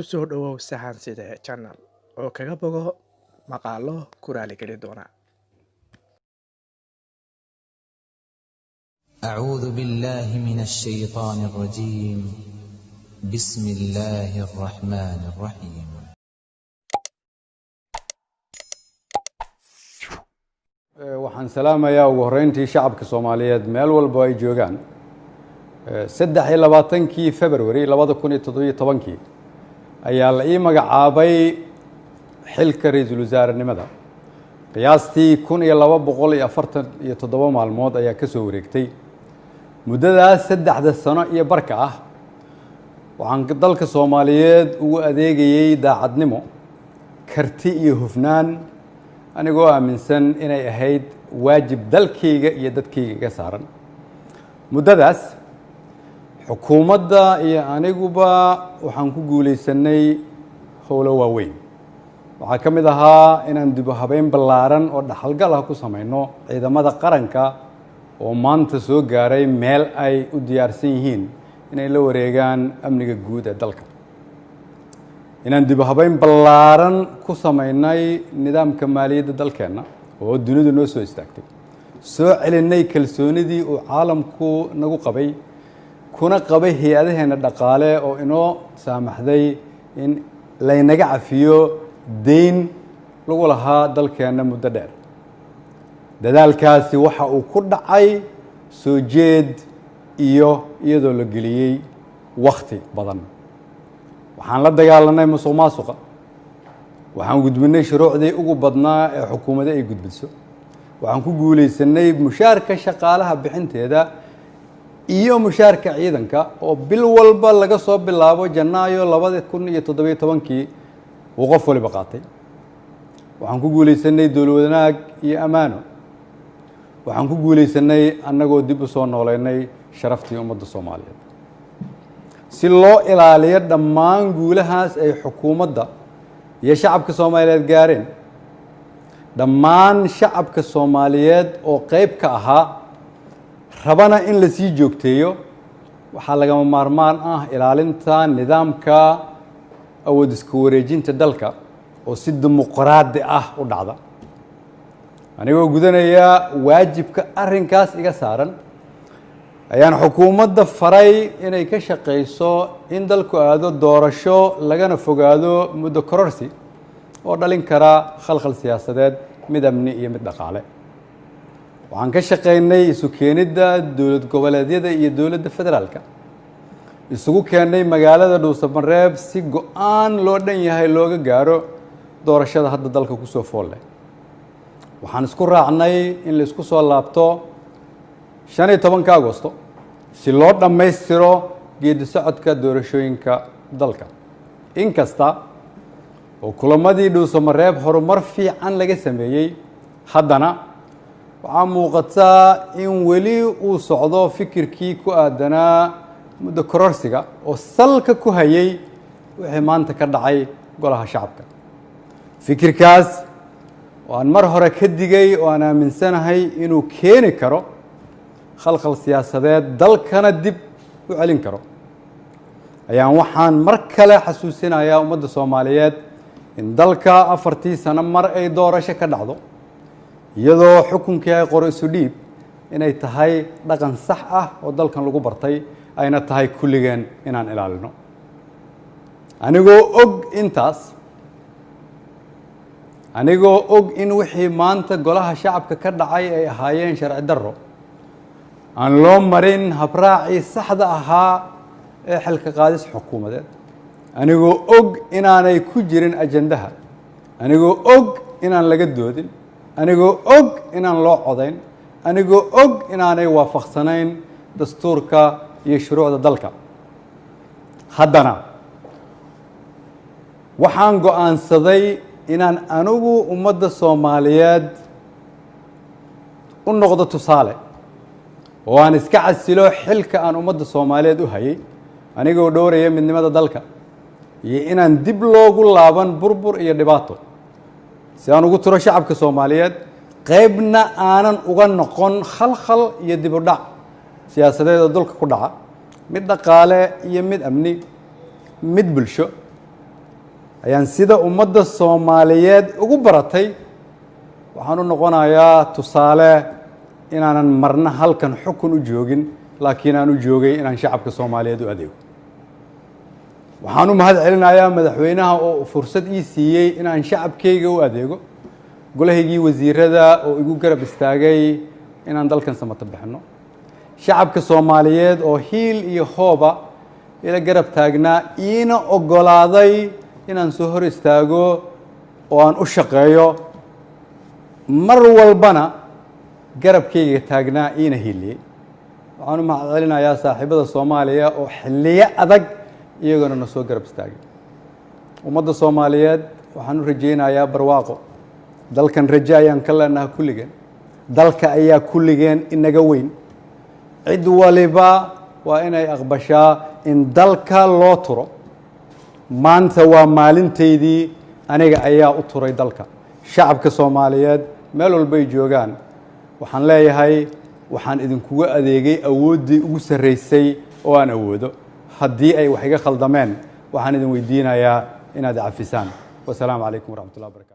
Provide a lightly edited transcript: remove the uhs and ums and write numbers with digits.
Ku soo dhowow Sahan Side Channel oo kaga bogo maqaallo ku raaligeli doona. أعوذ بالله من الشيطان الرجيم. بسم الله الرحمن الرحيم. Waxaan salaamayaa ugu horreyntii shacabka Soomaaliyeed meel walbo ay joogaan. 23-kii February 2017-kii ayaa la ii magacaabay xilka ra-iisul wasaarenimada. Qiyaastii 1247 maalmood ayaa ka soo wareegtay. Muddadaas 3da sano iyo barka ah waxaan dalka Soomaaliyeed ugu adeegayey daacadnimo, karti iyo hufnaan, anigoo aaminsan inay ahayd waajib dalkayga iyo dadkayga iga saaran. Muddadaas xukuumadda iyo aniguba waxaan ku guulaysanay howlo waaweyn. Waxaa ka mid ahaa inaan dib u habeyn ballaaran oo dhaxalgal ah ku samayno ciidamada qaranka oo maanta soo gaaray meel ay u diyaarsan yihiin inay la wareegaan amniga guud ee dalka, inaan dib u habeyn ballaaran ku samaynay nidaamka maaliyadda dalkeenna oo dunidu noo soo istaagtay, soo celinay kalsoonidii uu caalamku nagu qabay kuna qabay hay-adaheenna dhaqaale oo inoo saamaxday in laynaga cafiyo deyn lagu lahaa dalkeenna muddo dheer. Dadaalkaasi waxa uu ku dhacay soo jeed iyo iyadoo la geliyey wakhti badan. Waxaan la dagaalanay musuq maasuqa, waxaan gudbinay shuruucdii ugu badnaa ee xukuumado ay gudbiso, waxaan ku guulaysanay mushaarka shaqaalaha bixinteeda iyo mushaarka ciidanka oo bil walba laga soo bilaabo Janaayo 2017-kii uu qof waliba qaatay. Waxaan ku guulaysanay dowlad wanaag iyo ammaano. Waxaan ku guulaysanay annagoo dib u soo nooleynay sharaftii ummadda Soomaaliyeed. Si loo ilaaliyo dhammaan guulahaas ay xukuumadda iyo shacabka Soomaaliyeed gaareen, dhammaan shacabka Soomaaliyeed oo qeyb ka ahaa rabana in la sii joogteeyo, waxaa lagama maarmaan ah ilaalinta nidaamka awood isku wareejinta dalka oo si dimuqraadi ah u dhacda. Anigoo gudanaya waajibka arrinkaas iga saaran ayaan xukuumadda faray inay ka shaqayso in dalku aado doorasho, lagana fogaado muddo kororsi oo dhalin kara khalkhal siyaasadeed, mid amni iyo mid dhaqaale. Waxaan ka shaqaynay isu keenidda dowlad goboleedyada iyo dowladda federaalka, isugu keennay magaalada Dhuusamareeb si go-aan loo dhan yahay looga gaaro doorashada hadda dalka kusoo fool leh. Waxaan isku raacnay in la isku soo laabto 15-ka Agosto si loo dhammaystiro geedi socodka doorashooyinka dalka. Inkasta oo kulamadii Dhuusamareeb horumar fiican laga sameeyey, haddana waxaa muuqataa in weli uu socdo fikirkii ku aadanaa muddo kororsiga oo salka ku hayay wixii maanta ka dhacay golaha shacabka. Fikirkaas oo aan mar hore ka digay oo aan aaminsanahay inuu keeni karo khalkhal siyaasadeed, dalkana dib u celin karo, ayaan waxaan mar kale xasuusinayaa ummadda Soomaaliyeed in dalka 4-tii sano mar ay doorasho ka dhacdo, iyadoo xukunkii ay qoro isu dhiib inay tahay dhaqan sax ah oo dalkan lagu bartay, ayna tahay kulligeen inaan ilaalino. Anigoo og intaas, anigoo og in wixii maanta golaha shacabka ka dhacay ay ahaayeen sharci darro aan loo marin habraacii saxda ahaa ee xilka qaadis xukuumadeed, anigoo og inaanay ku jirin ajandaha, anigoo og inaan laga doodin, anigoo og inaan loo codayn, anigoo og inaanay waafaqsanayn dastuurka iyo shuruucda dalka, haddana waxaan go'aansaday inaan anigu ummadda Soomaaliyeed u noqdo tusaale oo aan iska casilo xilka aan ummadda Soomaaliyeed u hayay, anigoo dhowraya midnimada dalka iyo inaan dib loogu laaban burbur iyo dhibaato, si aan ugu turo shacabka Soomaaliyeed, qaybna aanan uga noqon khalkhal iyo dib u dhac siyaasadeed oo dalka ku dhaca, mid dhaqaale iyo mid amni, mid bulsho. Ayaan sida ummadda Soomaaliyeed ugu baratay waxaan u noqonayaa tusaale inaanan marna halkan xukun u joogin, laakiin aan u joogay inaan shacabka Soomaaliyeed u adeego. Waxaan u mahad celinayaa madaxweynaha oo fursad ii siiyey inaan shacabkayga u adeego, golahaygii wasiirada oo igu garab istaagay inaan dalkan samato bixinno, shacabka Soomaaliyeed oo hiil iyo hooba ila garab taagnaa, iina oggolaaday inaan soo hor istaago oo aan u shaqeeyo, mar walbana garabkayga taagnaa, iina hiiliyey. Waxaan u mahad celinayaa saaxiibada Soomaaliya oo xilliyo adag iyagona na soo garab istaagay. Ummadda Soomaaliyeed waxaan u rajaynayaa barwaaqo. Dalkan rajo ayaan ka leenaha kulligeen. Dalka ayaa kulligeen inaga weyn. Cid waliba waa inay aqbashaa in dalka loo turo. Maanta waa maalintaydii, aniga ayaa u turay dalka. Shacabka Soomaaliyeed meel walbay joogaan waxaan leeyahay, waxaan idinkuga adeegay awooddii ugu sarraysay oo aan awoodo. Haddii ay wax iga khaldameen, waxaan idin weydiinayaa inaad cafisaan. Wasalaamu calaykum waraxmat ullah barakatu.